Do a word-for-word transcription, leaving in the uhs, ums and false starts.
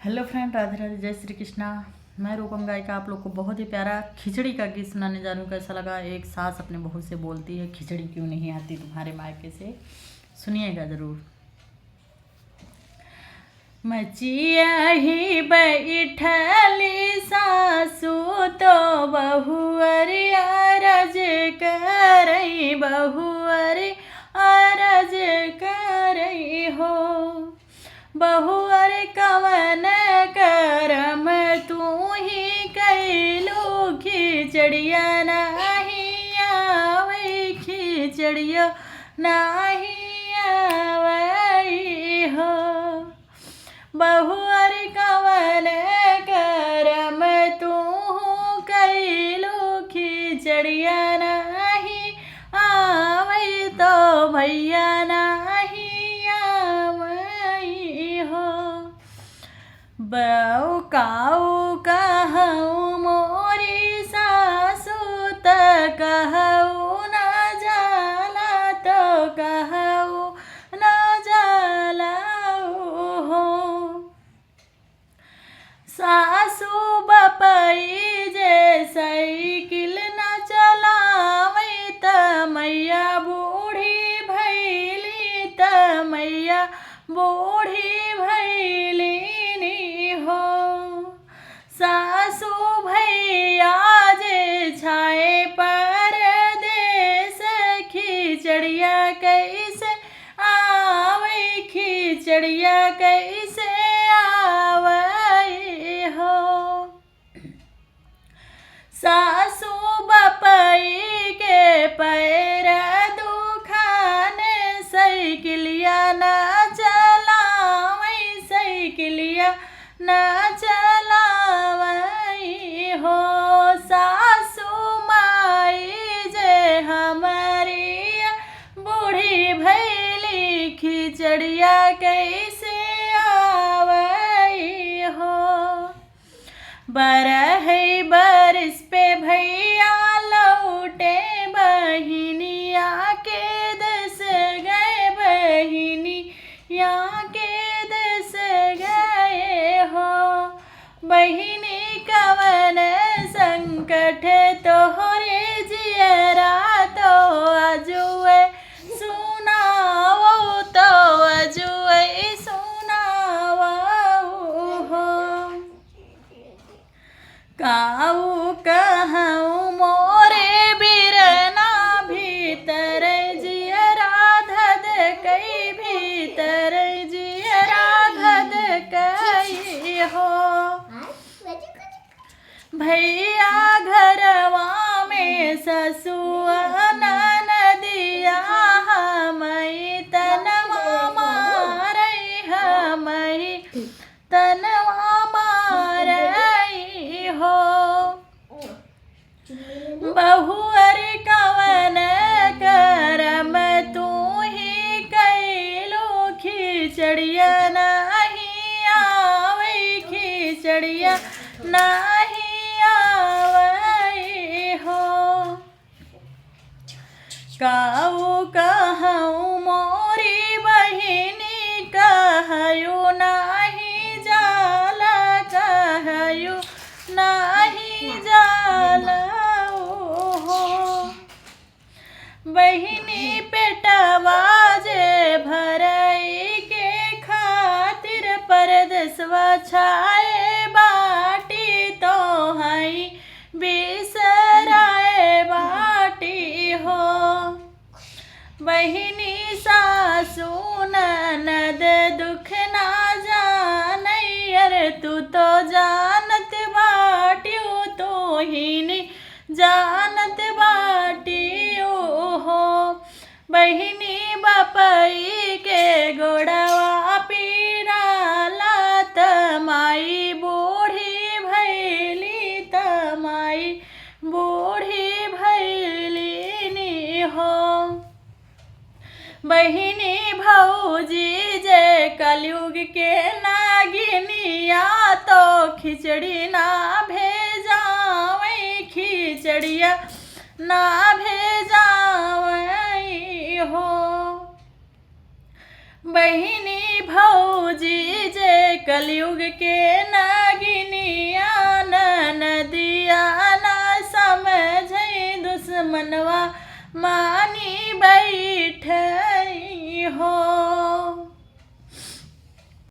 Hello friend, राधे राधे, जय श्री कृष्णा। मैं रूपम गायिका आप लोग को बहुत ही प्यारा खिचड़ी का गीत सुनाने जा रही हूँ। कैसा लगा? एक सास अपने बहू से बोलती है, "खिचड़ी क्यों नहीं आती तुम्हारे मायके से?" सुनिएगा जरूर। मचिया ही बैठली सासू तो बहुअर अरज करई, बहुअर अरज करई हो। बहुअर कवन करम तू ही कैलू, खिचड़िया नाही आवै, खिचड़िया नाही आवै हो। बहुअर कवन करम तू कैलू, खिचड़िया नाही आवै तो भैया नाही आवै हो। बऊ काऊ कहऊ मोरी सासू त कहऊ न जाला, तो कहऊ न जाला हो। सासू बपई जे साइकिल न चलावई त मैया बूढ़ी भैली, त मैया बूढ़ी भैली हो। सासू भैया जे छाए परदेस, खिचड़िया कैसे आवै, खिचड़िया कैसे आवै हो। सासू बपई के पैर दुखाने, साइकिलिया ना चलावई, साइकिलिया ना चलावई हो। सासू माई जे हमरी बूढ़ी भैली, खिचड़िया कैसे आवई हो। बरहई बरिस पे भैया लौटे, बहिनिया के देस गए, बहिनिया के देस गए हो। बहिनी कवन संकट तोहरे जियरा, तो आजुए सुनावो, तो आजुए सुनावो हो। काऊ कहूँ मोरे बिरना, भीतर जियरा धधकई, भीतर जियरा धधकई हो। भैया घरवा में ससुआ ननदिया, हमई तनवा मारई, हमई तनवा मारई हो। बहुअर कवन करम तू ही कैलू, खिचड़िया नाही आवई, खिचड़िया नाही आवई हो। काऊ कहूँ मोरी बहिनी, कहयू नाही जाला, कहयू नाही जाला हो। बहिनी पेटवा जे भरई के खातिर परदेसवा छाए बाटी, तोहई बिसराए बाटी हो। बहिनी सासू ननद दुख ना जानई, अरे तू तो जानत बाटिउ, तोहिनी जानत बाटिउ हो। बहिनी बपई के गोड़वा पीराला, त माई बूढ़ी भैली, त माई बूढ़ी भैली नी हो। बहिनी भौजी जे कलयुग के नागिनिया, तो खिचड़ी ना भेजावई, खिचड़िया ना भेजावई हो। बहिनी भौजी जे कलयुग के नागिनिया ननदिया ना समझै दुश्मनवा मानी बैठै।